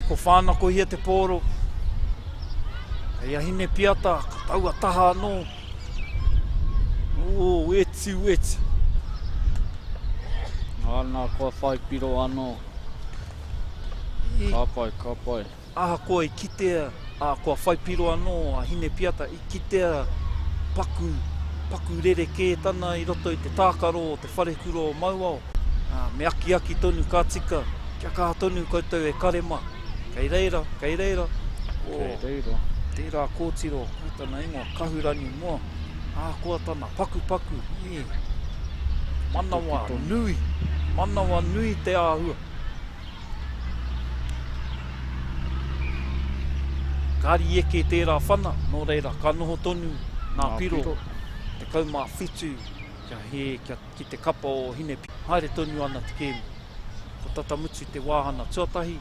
Ko whānakohia te pōro. Kei a Hinepiata, ka taua taha anō. Ō, weti, weti. Āna, kua whai piro anō. Ka pai, ka pai. Ahakoa i kitea, ā, kua whai piro anō a Hinepiata, i kitea paku, paku rerekētana i roto i te tākaro o te wharekura o Mauao, ā, me akiaki tonu ka tika, kia kaha tonu koutou e kare mā. Kei reira, kei reira, o, Kei reira. tērā kōtiro, ko tana ingoa, Kahurangi Moa, ahakoa tana pakupaku, ē, manawa nui, manawa nui te āhua. Ka eke tērā whana, nō reira, ka noho tonu ngā piro 17 kia hē kia ki te kapa o Hinepi. Haere tonu ana te kēmu. Ko tata mutu te wāhana tuatahi.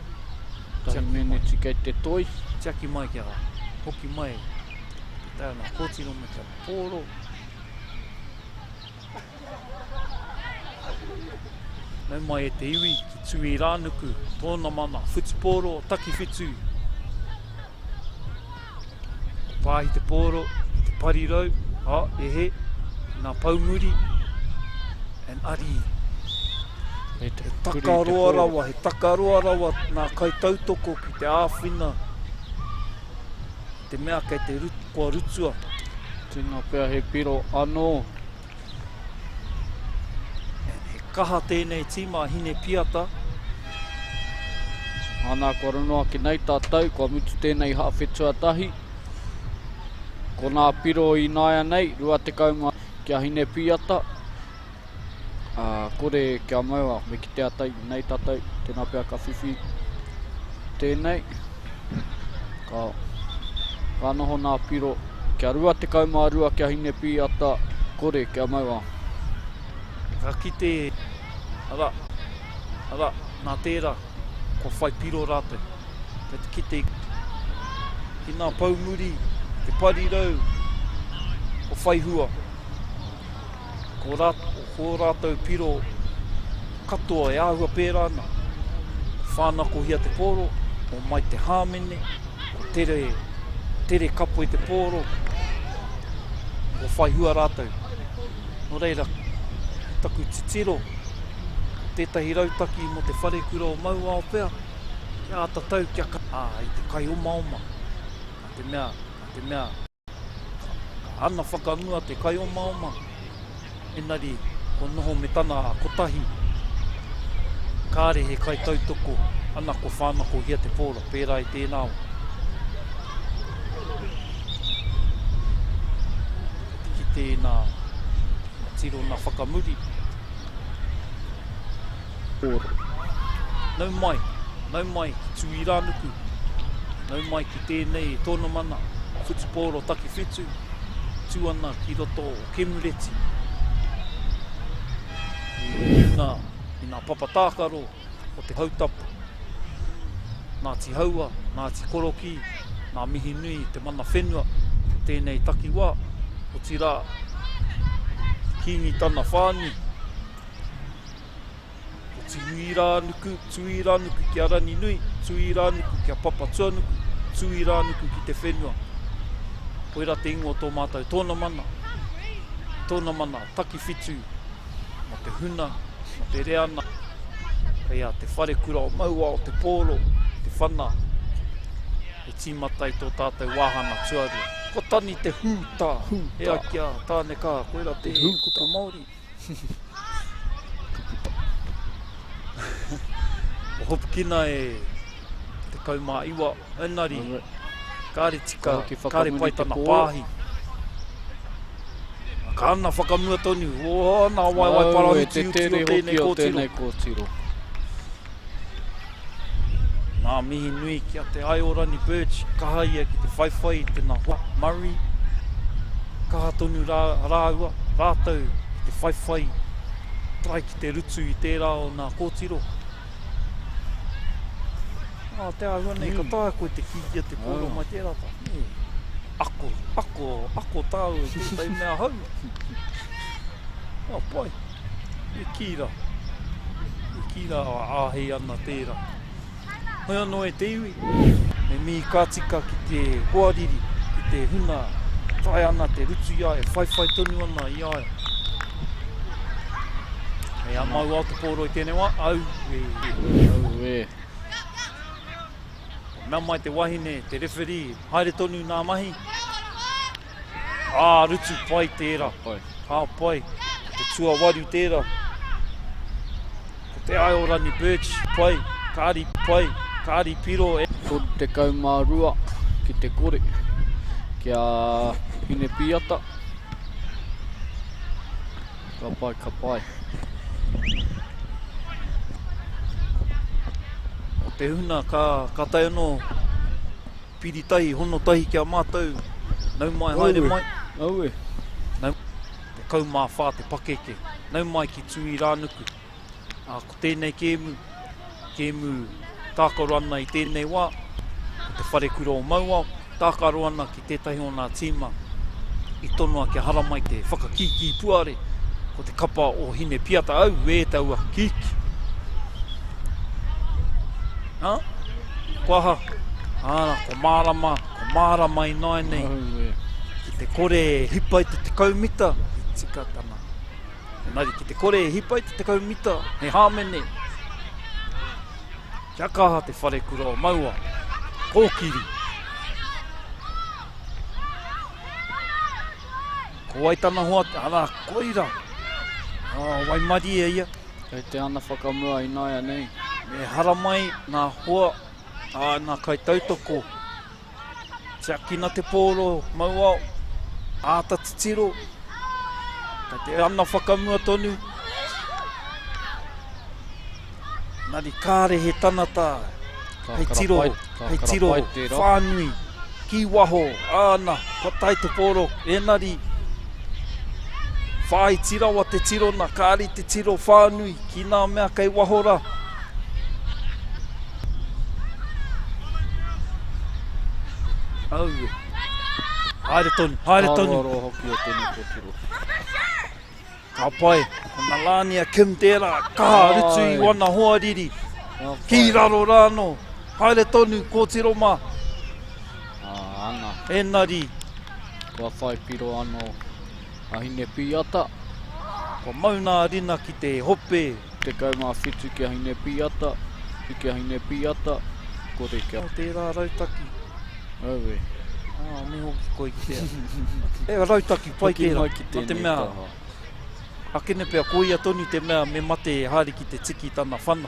Tahi meneti kei te toi. Tiaki mai kia hoki mai te tae ana kōtiro me tana pōro. Nau mai e te iwi ki Tūirānuku, tōna mana, whutupōro, takiwhitu. Ko Pāhi te pōro, ki te parirau, a, e he, nā Poumuri, and Ari. He takaroa rawa, he takaroa rawa nā kaitautoko ki te āwhina te mea kei te kua rutua. Tēnā pea he piro anō. He kaha tēnei tīma a Hine Piata. Ana, kua rono ake nei tātou, kua mutu tēnei hāwhe tuatahi. Ko nā piro i nāianei, 20 ki a Hine Piata. Ā, kore kia mau, ā, me kite ata nei tātou, tēnā pea ka whiwhi tēnei. Ka, ka noho nā piro, kia 22 kia Hinepīata, kore kia mau, ā. Ka kite, arā, arā, nā tērā, kua whai piro rātou. Kei te kite i nā poumuri, te parirau, kua whai hua. Ko rā, ko ō rātou piro katoa e āhua pērā ana. Ko whānakohia te pōro, o mai te hāmene, ko tere, tere kapo i te pōro, kua whai hua rātou. Nō reira, ki taku titiro, ko tētahi rautaki mō te wharekura o Mauao pea, kia āta tau kia ka, ā, i te kaiomaoma, nā te mea, nā te mea, Ka ana whakamua te kaiomaoma, engari kua noho me tana kotahi, kāre he kaitautoko, ana kua whānakohia te pōro, pērā i tēnā wā. Kei te kite i nā tirona whakamuri. Pōro. Nau mai, nau mai ki Tūirānuku, nau mai ki tēnei tōnamana whutupōro takiwhitu, tū ana ki roto o Kemureti, i runga i ngā papa tākaro o te Hautapu, Ngāti Haua, Ngāti Korokī, ngā mihi nui i te mana whenua o tēnei takiwā, otirā, Kīngi tana whānui. Ko Tuirānuku, Tuirānuku ki a Ranginui, Tuirānuku ki a Papatuanuku, Tuirānuku ki te whenua. Koirā te ingoa o tō mātou tōna mana, tōna mana takiwhitu mō te huna, mō te reana, kei a Te Wharekura o Mauao te pōro, te whana e tīmata i tō tātou wāhana tuarua. Ko Tani te hūta, e ai ki a Tānekaha, koirā te kupu Māori. Ko hopukina e 19, engari kāre tika, kāre pai tana pāhi. Ka ana whakamua tonu, o nā waewae parahuti uti o tēnei kōtiro. kōtiro. Nā mihi nui ki a Te Aiorani Birch, kaha ia ki te whaiwhai i tena hoa, Murray. Kaha tonu rā, rāua, rātou ki te whaiwhai, try ki te rutu i tērā o nā kōtiro. Ā, te āhua nei, ka taea koe te kī ki a te kōrero mai tērā tā. Nē. Ako, ako, ako tāua i tētahi mea hou. Ā, pai. E kī rā. E kī rā, āhei ana tērā. Hoi anō e te iwi, me mihi ka tika ki te hoariri, ki te huna tae ana te rutu i a ia, e whaiwhai tonu ana i a ia. Hei a Mauao te pōro i tēnei wā, auē. Auē. Mea mai te wahine, te referee, haere tonu nā mahi. Ā, rutu pai tērā. Pai. Ka pai. Ko te tuawaru tērā. Ko te Aorani Birch, pai. Kāri pai. Kāri piro. E. 32 ki te kore. Kia Hinepiata. Ka pai, ka pai. O te huna ka, ka tae anō Piri tahi, hono tahi ki a mātou, nau mai, haere mai. Aue. Nau, 14 te pakeke, nau mai ki Tūirānuku. Ā, ko tēnei kēmu, kēmu tākaro ana i tēnei wā, ko te Wharekura o Mauao, tākaro ana ki tētahi o nā tīma i tonoa kia haramai te whakakīkī puare, ko te kapa o Hinepiata, auē taua kīkī. Ā, ko aha? Āna, ko mārama, ko mārama ināianei. Aue. Ki te kore e hipa i te 10 mita, he tika tana. Engari, ki te kore e hipa i te 10 mita, he hāmene. Kia kaha te wharekura o Maua. Kōkiri. Ko wai tana hoa, arā, koira. Oh, waimarie ia. Kei te ana whakamua ināianei. Me haramai ngā hoa, ā, ngā kaitautoko. Tiakina te pōro, Mauao. Āta titiro. Kei te ana whakamua tonu. Engari kāre he tanata hei tiro, hei tiro whānui ki waho, āna, kua tae te pōro, engari whāiti rawa te tirona, kāre te tiro whānui ki nā mea kei waho rā. Aue. Haere tonu, haere tonu. Aroaro hoki o tēnei kōtiro. Ka pai, ko Nalania Kim tērā, kaha rutu i wana hoariri, ki raro rānō, haere tonu, kōtiro mā. Ana. Enari. Kua whai piro anō a Hinepīata. Kua mau nā rina ki te hope. 17 ki a Hinepīata, ki a Hinepīata, kore kia. Tērā rautaki. Aue. Ah, me hoki koe ki te... E rautaki pai tērā. Hoki mai ki tēnei taha. Akene pea, ko ia tonu te mea me mate e haere ki te tiki tana whana.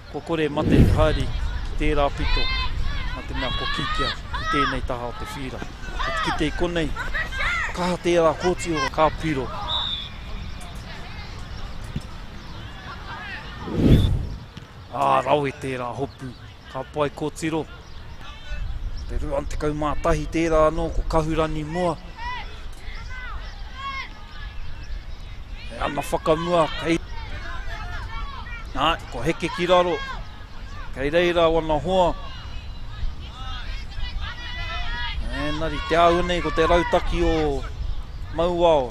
Kua kore e mate te haere ki tērā pito, nā te mea kua kīkia ki tēnei taha o te whīra. Ko te kite i konei, kaha tērā kōtiro ka piro. Ā, rawe tērā hopu. Ka pai kōtiro. Te 21 tērā anō, ko Kahurani Moa. E ana whakamua, kei... Nā, ko heke ki raro. Kei reira wana hoa. Engari, te āhua nei ko te rautaki o Mauao.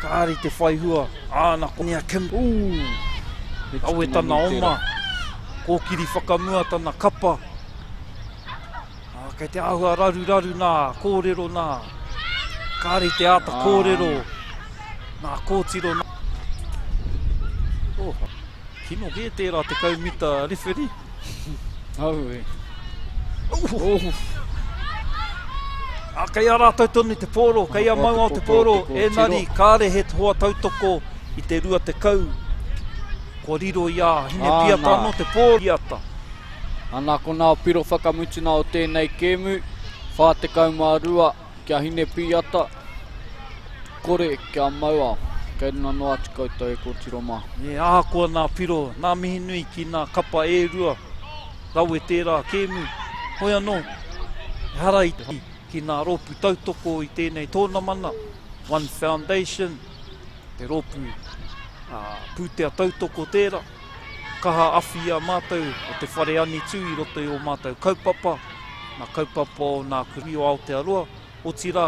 Kāri te whai hua. Āna, ko Nia Kim. Ooh! Awe tana oma. Kōkiri whakamua tana kapa. Ā, kei te āhua raruraru nā kōrero nā. Kāre i te āta kōrero nā kōtiro nā. Oh, kino kē tērā 10 mita rewheri. Aue. Oh. Ā, kei a rātou tonu te pōro, kei a Mauao te pōro, engari kāre he hoa tautoko i te 20. Kua riro i a Hinepiata anō te pōro. Piata. Ana ko nā piro whakamutuna o tēnei kēmu, 42 kia Hinepiata, kore kia Mauao. Kei runga noa atu koutou e kōtiro mā. Me ahakoa nā piro, nā mihi nui ki nā kapa e rua, rawe tērā kēmu. Hoi anō, ehara i te ki nā rōpū tautoko i tēnei tōnamana, One Foundation, te rōpū pūtea tautoko tērā, kaha awhi i a mātou o te whare angitu i roto i ō mātou kaupapa, ngā kaupapa o nā kuri o Aotearoa, otirā,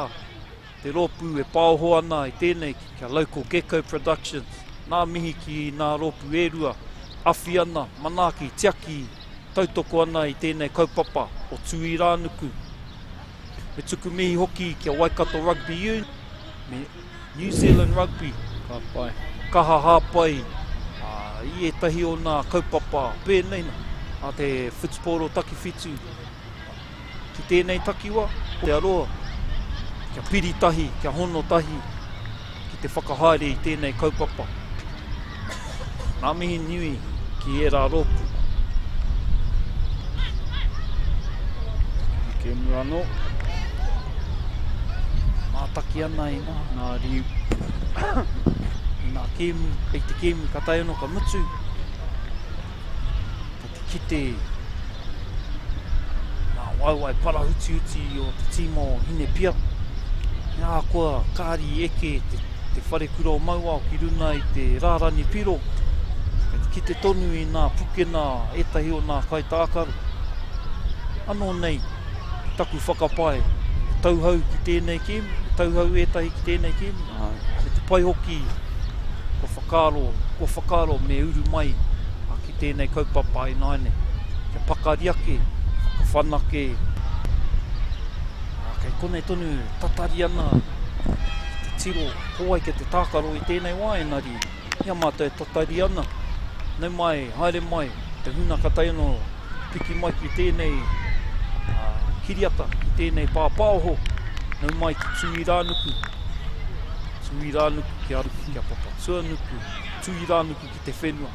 te rōpū e paoho ana i tēnei ki a Local Gecko Productions. Nā mihi ki nā rōpū e rua. Awhi ana, manaaki, tiaki, tautoko ana i tēnei kaupapa o Tūirānuku. Me tuku mihi hoki ki a Waikato Rugby Union me New Zealand Rugby. Ka pai. Kaha hāpai i ētahi o nā kaupapa pēnei a te whutupōro takiwhitu ki tēnei takiwa, Aotearoa, kia piri tahi, kia hono tahi ki te whakahaere i tēnei kaupapa. Ngā mihi nui ki ērā rōpū. He kēmu anō. Mātaki ana i ngā. Ngā riu. I ngā kēmu, i te kēmu ka tae anō ka mutu. Kei te kite ngā waewae parahutihuti o te tīma o Hinepia. He ahakoa kāri i eke te, te wharekura o Mauao ki runa i te rārani piro, kei te kite tonu i ngā pukena ētahi o ngā kaitākaro. Anō nei, taku whakapae, he tauhou ki tēnei kēmu, he tauhou ētahi ki tēnei kēmu, me te pai hoki kua whakaaro, kua whakaaro me uru mai ki tēnei kaupapa ināianei, kia pakari ake, whakawhanake, ā, kei konei tonu tatari ana ki te tiro ko wai kei te tākaro i tēnei wā, engari i a mātou e tatari ana, nau mai, haere mai, te huna ka tae anō, piki mai ki tēnei kiriata, ki tēnei pāpāoho, nau mai ki Tūirānuku, Tūirānuku ki a, ki a Papatuanuku, Tūirānuku ki te whenua.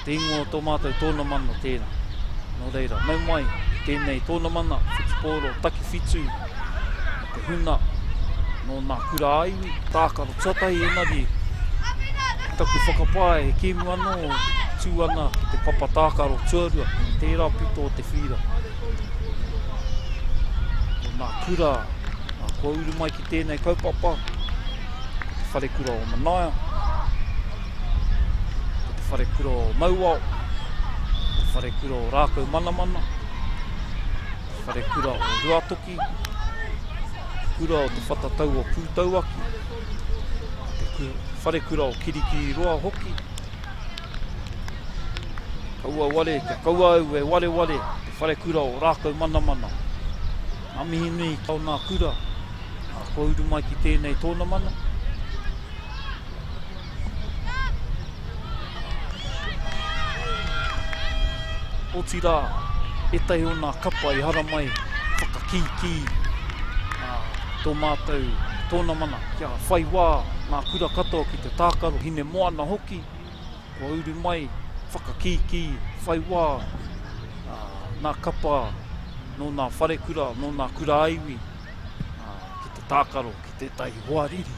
Te ingoa o tō mātou tōnamana tērā. Nō reira, nau mai ki tēnei tōnamana, whutupōro takiwhitu, me te huna nō nā kura ā-iwi, tākaro tuatahi engari, taku whakapae he kēmu anō tū ana ki te papa tākaro tuarua, tērā pito o te whīra. Nō nā kura, kua uru mai ki tēnei kaupapa, ko te wharekura o Manaia, ko te wharekura o Mauao, ko te wharekura o Rākau Manamana, te wharekura o Ruatoki, te kura o te Whatatau o Pūtauaki, te wharekura o Kirikiriroa hoki. Kaua ware, kia kaua au e wareware te wharekura o Rākau Manamana. Ngā mihi nui ki nā kura, kua uru mai ki tēnei tōnamana. Otirā, ētahi o nā kapa i haramai whakakīkī tō mātou tōnamana kia whai wā ngā kura katoa ki te tākaro, Hinemoana hoki, kua uru mai whakakīkī whai wā nā kapa nō nā wharekura, nō nā kura-ā-iwi ki te tākaro ki tētahi hoariri.